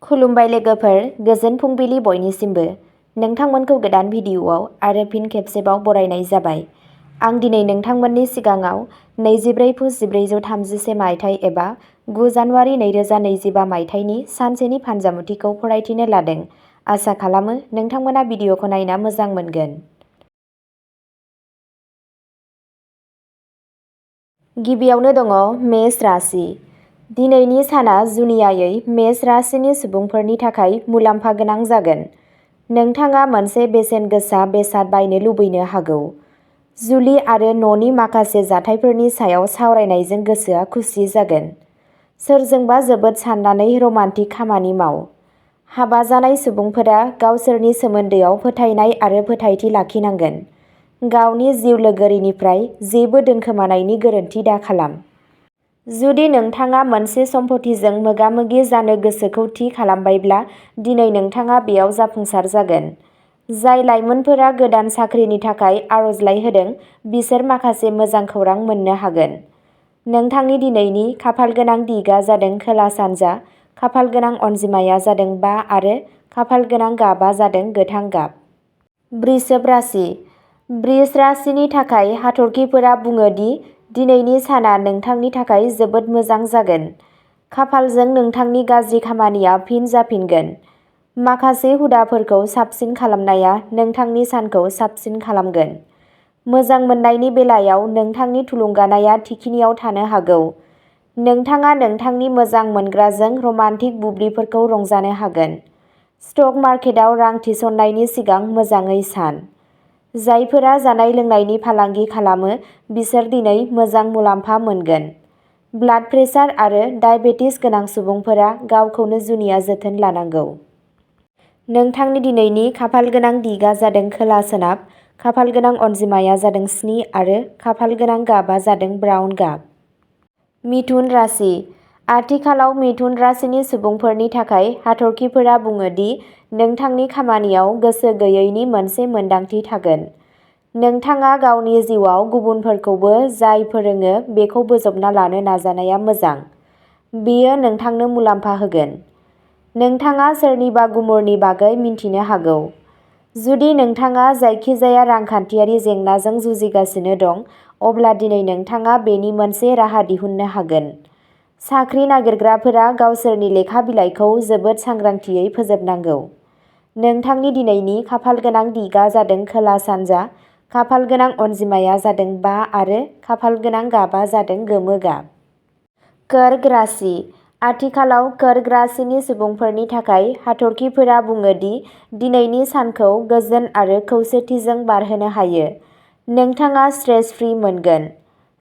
खुलुमबाय लोगोफोर, गोजोन फुंबिलि बयनिसिमबो। नोंथांमोनखौ गोदान भिडिअ'आव आरो फिन खेबसेबाव बरायनाय जाबाय। आं दिनै नोंथांमोननि सिगाङाव 24 पुस 1433 मायथाइ एबा 9 जानुवारि 2025 मायथाइनि सानसेनि फानजामुथिखौ फरायथिनो लादों। आसा खालामो नोंथांमोना भिडिअ'खौ नायना मोजां मोनगोन। गिबियावनो दङ मेष राशि। दिनैनि साना जुनियायै मेष राशिनि सुबुंफोरनि थाखाय मुलाम्फा गोनां जागोन। नोंथाङा मोनसे बेसेन गोसा बेसाद बायनो लुबैनो हागौ। जुलि आरो न'नि माखासे जाथायफोरनि सायाव सावरायनायजों गोसोआ खुसि जागोन। सोरजोंबा जोबोद साननानै रमान्टिक खामानि माव। हाबा जानाय सुबुंफोरा गावसोरनि सोमोन्दोआव फोथायनाय आरो फोथायथि लाखिनांगोन। गावनि जिउ लोगोरिनिफ्राय जेबो दोनखोमानायनि गोरोन्थि दाखालाम। जुदि नोंथाङा मोनसे सम्पथिजों मोगा-मोगि जानो गोसोखौ थि खालामबायब्ला दिनै नोंथाङा बेयाव जाफुंसार जागोन। जाय लाइमोनफोरा गोदान साख्रिनि थाखाय आर'जलाइ होदों बिसोर माखासे मोजां खौरां मोननो हागोन। नोंथांनि दिनैनि खाफालगोनां दिगआ जादों खोला-सानजा, खाफालगोनां अनजिमाया जादों 5 आरो खाफालगोनां गाबआ जादों गोथां गाब। वृषभ राशि। वृष राशिनि थाखाय हाथरखिफोरा बुङो दि दिनैनि साना नोंथांनि थाखाय जोबोद मोजां जागोन। खाफालजों नोंथांनि गाज्रि खामानिया फिन जाफिनगोन। माखासे हुदाफोरखौ साबसिन खालामनाया नोंथांनि सानखौ साबसिन खालामगोन। मोजां मोननायनि बेलायाव नोंथांनि थुलुंगानाया थिखिनियाव थानो हागौ। नोंथाङा नोंथांनि मोजां मोनग्राजों रमान्टिक बुब्लिफोरखौ रंजानो हागोन। स्टक मार्केटआव रां थिसननायनि सिगां मोजाङै सान। जायफोरा जानाय-लोंनायनि फालांगि खालामो बिसोर दिनै मोजां मुलाम्फा मोनगोन। ब्लाड प्रेसार आरो डायबेटिस गोनां सुबुंफोरा गावखौनो जुनिया जोथोन लानांगौ। नोंथांनि दिनैनि खाफालगोनां दिगआ जादों खोला-सोनाब, खाफालगोनां अनजिमाया जादों 7 आरो खाफालगोनां गाबआ जादों ब्राउन गाब। मिथुन राशि। आथिखालाव मिथुन राशिनि सुबुंफोरनि थाखाय हाथरखिफोरा बुङो दि नोंथांनि खामानियाव गोसो गैयैनि मोनसे मोन्दांथि थागोन। नोंथाङा गावनि जिउआव गुबुनफोरखौबो जाय फोरोङो बेखौ बोजबना लानो नाजानाया मोजां। बेयो नोंथांनो मुलाम्फा होगोन। नोंथाङा सोरनिबा गुमुरनि बागै मिन्थिनो हागौ। जुदि नोंथाङा जायखिजाया रांखान्थियारि जेंनाजों जुजिगासिनो दं, अब्ला दिनै नोंथाङा बेनि मोनसे राहा दिहुननो हागोन। साख्रि नागिरग्राफोरा गावसोरनि लेखा बिलाइखौ जोबोद सांग्रांथियै फोजोबनांगौ। नोंथांनि दिनैनि खाफालगोनां दिगआ जादों खोला-सानजा, खाफालगोनां अनजिमाया जादों 5 आरो खाफालगोनां गाबआ जादों गोमो गाब। कर्क राशि। आथिखालाव कर्क राशिनि सुबुंफोरनि थाखाय हाथरखिफोरा बुङो दि दिनैनि सानखौ गोजोन आरो खौसेथिजों बारहोनो हायो। नोंथाङा स्ट्रेस फ्री मोनगोन।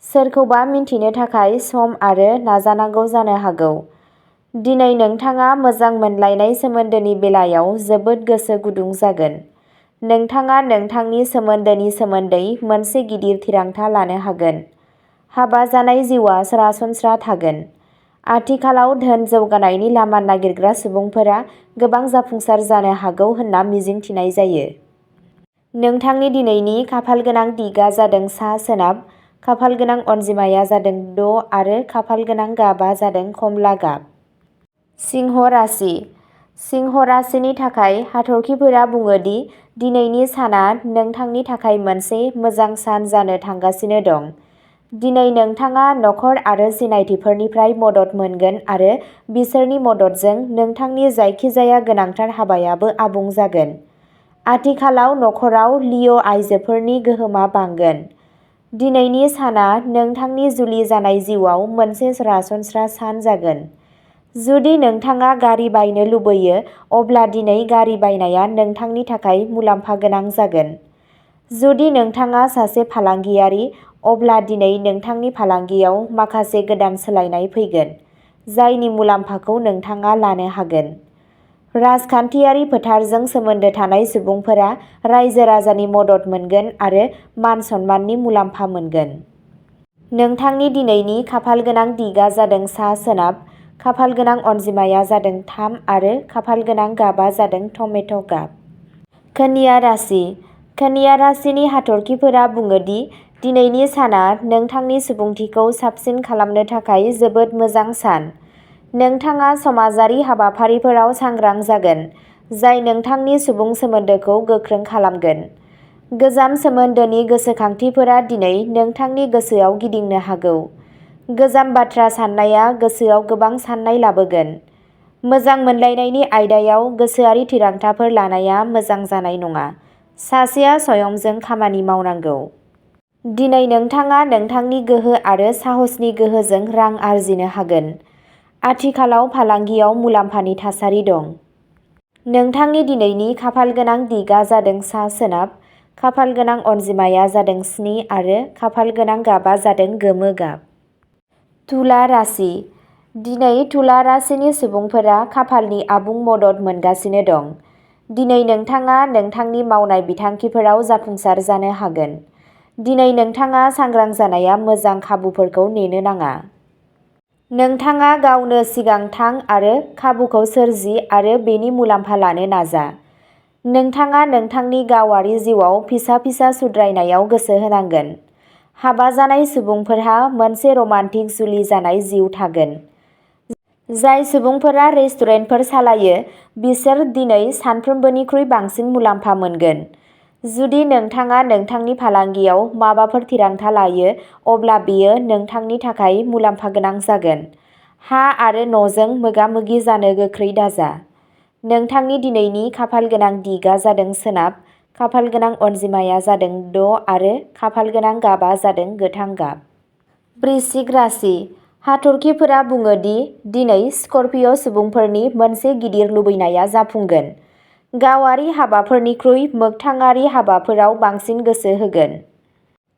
सोरखौबा मिन्थिनो थाखाय सम आरो नाजानांगौ जानो हागौ। दिनै नोंथाङा मोजां मोनलायनाय सोमोन्दोनि बेलायाव जोबोद गोसो गुदुं जागोन। नोंथाङा नोंथांनि सोमोन्दोनि सोमोन्दै मोनसे गिदिर थिरांथा लानो हागोन। हाबा जानाय जिउआ सरासनस्रा थागोन। आथिखालाव धोन जौगानायनि लामा नागिरग्रा सुबुंफोरा गोबां जाफुंसार जानो हागौ होनना मिजिंथिनाय जायो। नोंथांनि दिनैनि खाफालगोनां दिगआ जादों सा-सोनाब, खाफालगोनां अनजिमाया जादों 6 आरो खाफालगोनां गाबआ जादों कमला गाब। सिंह राशि। सिंह राशिनि थाखाय हाथरखिफोरा बुङो दि दिनैनि साना नोंथांनि थाखाय मोनसे मोजां सान जानो थांगासिनो दं। दिनै नोंथाङा नखर आरो सिनायथिफोरनिफ्राय मदद मोनगोन आरो बिसोरनि मददजों नोंथांनि जायखिजाया गोनांथार हाबायाबो आबुं जागोन। आथिखालाव नखराव लिअ' आइजोफोरनि गोहोमा बांगोन। दिनैनि साना नोंथांनि जुलि जानाय जिउआव मोनसे सरासनस्रा सान जागोन। जुदि नोंथाङा गारि बायनो लुबैयो अब्ला दिनै गारि बायनाया नोंथांनि थाखाय मुलाम्फा गोनां जागोन। जुदि नोंथाङा सासे फालांगियारि, अब्ला दिनै नोंथांनि फालांगियाव माखासे गोदान सोलायनाय फैगोन, जायनि मुलाम्फाखौ नोंथाङा लानो हागोन। राजखान्थियारि फोथारजों सोमोन्दो थानाय सुबुंफोरा रायजो-राजानि मदद मोनगोन आरो मान-सन्माननि मुलाम्फा मोनगोन। नोंथांनि दिनैनि खाफालगोनां दिगआ जादों सा-सोनाब, खाफालगोनां अनजिमाया जादों 3 आरो खाफालगोनां गाबआ जादों टमेट' गाब। कन्या राशि। कन्या राशिनि हाथरखिफोरा बुङो दि दिनैनि साना नोंथांनि सुबुंथिखौ साबसिन खालामनो थाखाय जोबोद मोजां सान। नोंथाङा समाजारि हाबाफारिफोराव सांग्रां जागोन, जाय नोंथांनि सुबुं सोमोन्दोखौ गोख्रों खालामगोन। गोजाम सोमोन्दोनि गोसोखांथिफोरा दिनै नोंथांनि गोसोआव गिदिंनो हागौ। गोजाम बाथ्रा साननाया गोसोआव गोबां साननाय लाबोगोन। मोजां मोनलायनायनि आयदायाव गोसोआरि थिरांथाफोर लानाया मोजां जानाय नङा। सासेया स्वयंजों खामानि मावनांगौ। दिनै नोंथाङा नोंथांनि गोहो आरो साहसनि गोहोजों रां आरजिनो हागोन। आथिखालाव फालांगियाव मुलाम्फानि थासारि दं। नोंथांनि दिनैनि खाफालगोनां दिगआ जादों सा-सोनाब, खाफालगोनां अनजिमाया जादों 7 आरो खाफालगोनां गाबआ जादों गोमो गाब। तुला राशि। दिनै तुला राशिनि सुबुंफोरा खाफालनि आबुं मदद मोनगासिनो दं। दिनै नोंथाङा नोंथांनि मावनाय बिथांखिफोराव जाफुंसार जानो हागोन। दिनै नोंथाङा सांग्रां जानाया मोजां खाबुफोरखौ नेनो नाङा। नोंथाङा गावनो सिगां थां आरो खाबुखौ सोरजि आरो बेनि मुलाम्फा लानो नाजा। नोंथाङा नोंथांनि गावारि जिउआव फिसा-फिसा सुद्रायनायाव गोसो होनांगोन। हाबा जानाय सुबुंफोरहा मोनसे रमान्टिक जुलि जानाय जिउ थागोन। जाय सुबुंफोरा रेस्टुरेन्टफोर सालायो, बिसोर दिनै सानफ्रोमबोनिख्रुइ बांसिन मुलाम्फा मोनगोन। जुदि नोंथाङा नोंथांनि फालांगियाव माबाफोर थिरांथा लायो, अब्ला बेयो नोंथांनि थाखाय मुलाम्फा गोनां जागोन। हा आरो न'जों मोगा-मोगि जानो गोख्रै दाजा। नोंथांनि दिनैनि खाफालगोनां दिगआ जादों सोनाब, खाफालगोनां अनजिमाया जादों 6 आरो खाफालगोनां गाबआ जादों गोथां गाब। वृश्चिक राशि। हाथरखिफोरा बुङो दि दिनै स्कर्पिय' सुबुंफोरनि मोनसे गिदिर लुबैनाया जाफुंगोन। गावारि हाबाफोरनिख्रुइ मोगथाङारि हाबाफोराव बांसिन गोसो होगोन।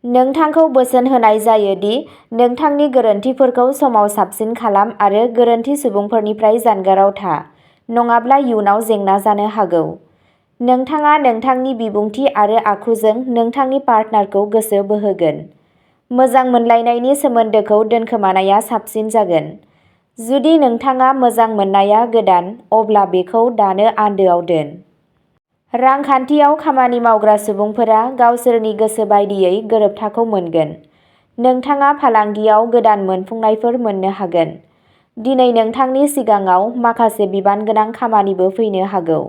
नोंथांखौ बोसोन होनाय जायो दि नोंथांनि गोरोन्थिफोरखौ समाव साबसिन खालाम आरो गोरोन्थि सुबुंफोरनिफ्राय जानगाराव था, नङाब्ला इयुनाव जेंना जानो हागौ। नोंथाङा नोंथांनि बिबुंथि आरो आखुजों नोंथांनि पार्टनारखौ गोसो बोहोगोन। मोजां मोनलायनायनि सोमोन्दोखौ दोनखोमानाया साबसिन जागोन। जुदि नोंथाङा मोजां मोननाया गोदान, अब्ला बेखौ दानो आन्दोआव दोन। रांखान्थियाव खामानि मावग्रा सुबुंफोरा गावसोरनि गोसो बायदियै गोरोबथाखौ मोनगोन। नोंथाङा फालांगियाव गोदान मोनफुंनायफोर मोननो हागोन। दिनै नोंथांनि सिगाङाव माखासे बिबानगोनां खामानिबो फैनो हागौ।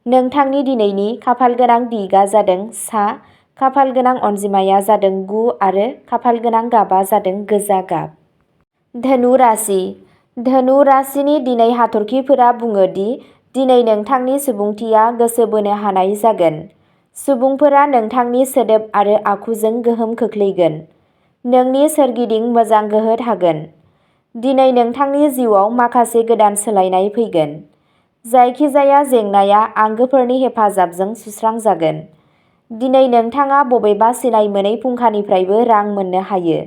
नोंथांनि दिनैनि खाफालगोनां दिगआ जादों सा, खाफालगोनां अनजिमाया जादों 9 आरो खाफालगोनां गाबआ जादों गोजा गाब। धनु राशि। धनु राशिनि दिनै हाथरखिफोरा बुङो दि दिनै नोंथांनि सुबुंथिया गोसो बोनो हानाय जागोन। सुबुंफोरा नोंथांनि सोदोब आरो आखुजों गोहोम खोख्लैगोन। नोंनि सोरगिदिं मोजां गोहो थागोन। दिनै नोंथांनि जिउआव माखासे गोदान सोलायनाय फैगोन। जायखिजाया जेंनाया आंगोफोरनि हेफाजाबजों सुस्रांजागोन। दिनै नोंथाङा बबेबा सिनाय मोनै फुंखानिफ्रायबो रां मोननो हायो।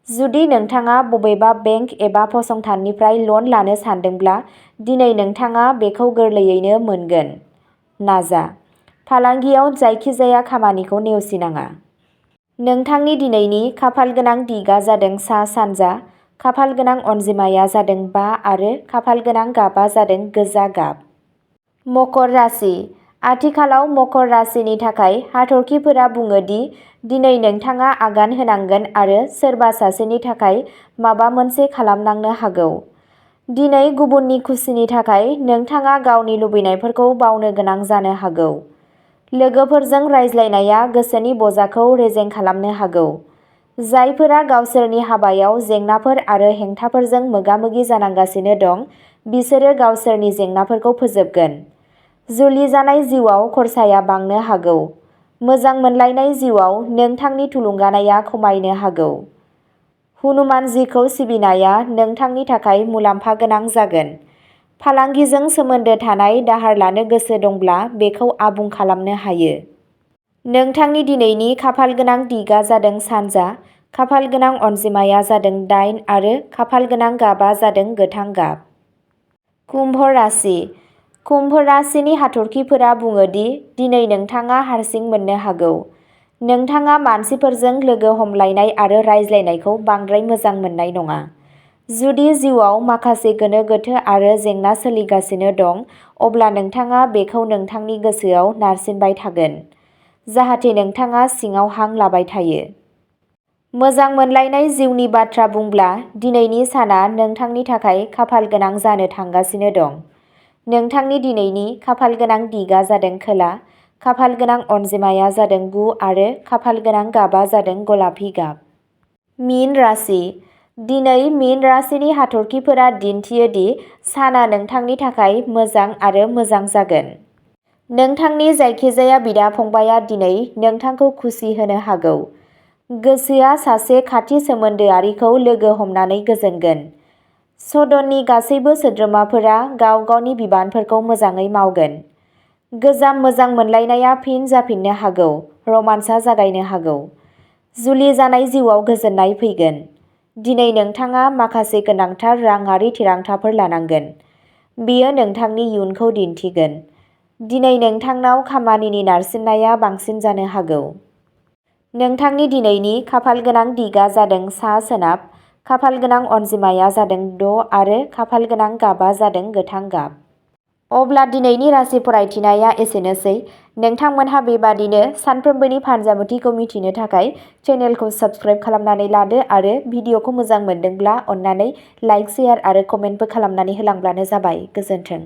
जुदि नोंथाङा बबेबा बेंक एबा फसंथाननिफ्राय लन लानो सानदोंब्ला, दिनै नोंथाङा बेखौ गोरलैयैनो मोनगोन। नाजा। फालांगियाव जायखिजाया खामानिखौ नेवसिनाङा। नोंथांनि दिनैनि खाफालगोनां दिगआ जादों सा-सानजा, खाफालगोनां अनजिमाया जादों 5 आरो खाफालगोनां गाबआ जादों गोजा गाब। मकर राशि। आथिखालाव मकर राशिनि थाखाय हाथरखिफोरा बुङो दि दिनै नोंथाङा आगान होनांगोन आरो सोरबा सासेनि थाखाय माबा मोनसे खालामनांनो हागौ। दिनै गुबुननि खुसिनि थाखाय नोंथाङा गावनि लुबैनायफोरखौ बावनो गोनां जानो हागौ। लोगोफोरजों रायज्लायनाया गोसोनि बजाखौ रेजें खालामनो हागौ। जायफोरा गावसोरनि हाबायाव जेंनाफोर आरो हेंथाफोरजों मोगा-मोगि जानांगासिनो दं, बिसोरो गावसोरनि जेंनाफोरखौ फोजोबगोन। जुलि जानाय जिउआव खरसाया बांनो हागौ। मोजां मोनलायनाय जिउआव नोंथांनि थुलुंगानाया खमायनो हागौ। हनुमानजीखौ सिबिनाया नोंथांनि थाखाय मुलाम्फा गोनां जागोन। फालांगिजों सोमोन्दो थानाय दाहार लानो गोसो दंब्ला बेखौ आबुं खालामनो हायो। नोंथांनि दिनैनि खाफालगोनां दिगआ जादों सानजा, खाफालगोनां अनजिमाया जादों 8 आरो खाफालगोनां गाबआ जादों गोथां गाब। कुम्भ राशि। कुम्भ राशिनि हाथरखिफोरा बुङो दि दिनै नोंथाङा हारसिं मोननो हागौ। नोंथाङा मानसिफोरजों लोगो हमलायनाय आरो रायज्लायनायखौ बांद्राय मोजां मोननाय नङा। जुदि जिउआव माखासे गोनो-गोथो आरो जेंना सोलिगासिनो दं, अब्ला नोंथाङा बेखौ नोंथांनि गोसोआव नारसिनबाय थागोन, जाहाथे नोंथाङा सिङाव हां लाबाय थायो। मोजां मोनलायनाय जिउनि बाथ्रा बुंब्ला दिनैनि साना नोंथांनि थाखाय खाफाल गोनां जानो थांगासिनो दं। नोंथांनि दिनैनि खाफाल गोनां दिगा जादों खोला, खाफाल गोनां अनजिमाया जादों 9 आरो खाफाल गोनां गाबा जादों गलापि गाब। मीन राशि। दिनै मीन राशिनि हाथरखिफोरा दिन्थियो दि साना नोंथांनि थाखाय मोजां आरो मोजां जागोन। नोंथांनि जायखिजाया बिदा-फंबायआ दिनै नोंथांखौ खुसि होनो हागौ। गोसोआ सासे खाथि सोमोन्दोआरिखौ लोगो हमनानै गोजोनगोन। सदननि गासैबो सोद्रोमाफोरा गाव गावनि बिबानफोरखौ मोजाङै मावगोन। गोजाम मोजां मोनलायनाया फिन जाफिननो हागौ, रमान्सआ जागायनो हागौ। जुलि जानाय जिउआव गोजोननाय फैगोन। दिनै नोंथाङा माखासे गोनांथार राङारि थिरांथाफोर लानांगोन। बेयो नोंथांनि इयुनखौ दिन्थिगोन। दिनै नोंथांनाव खामानिनि नारसिननाया बांसिन जानो हागौ। नोंथांनि दिनैनि खाफाल गोनां दिगा जादों सा-सोनाब, खाफाल गोनां अनजिमाया जादों 6 आरो खाफाल गोनां गाबा जादों गोथां गाब। अब्ला दिनैनि राशि फरायथिनाया एसेनोसै। नोंथांमोनहा बेबादिनो सानफ्रोमबोनि फानजामुथिखौ मिथिनो थाखाय चेनेलखौ साबस्क्राइब खालामनानै लादो आरो भिडिअखौ मोजां मोनदोंब्ला अन्नानै लाइक, शेयार आरो कमेन्टबो खालामनानै होलांब्लानो जाबाय। गोजोन्थों।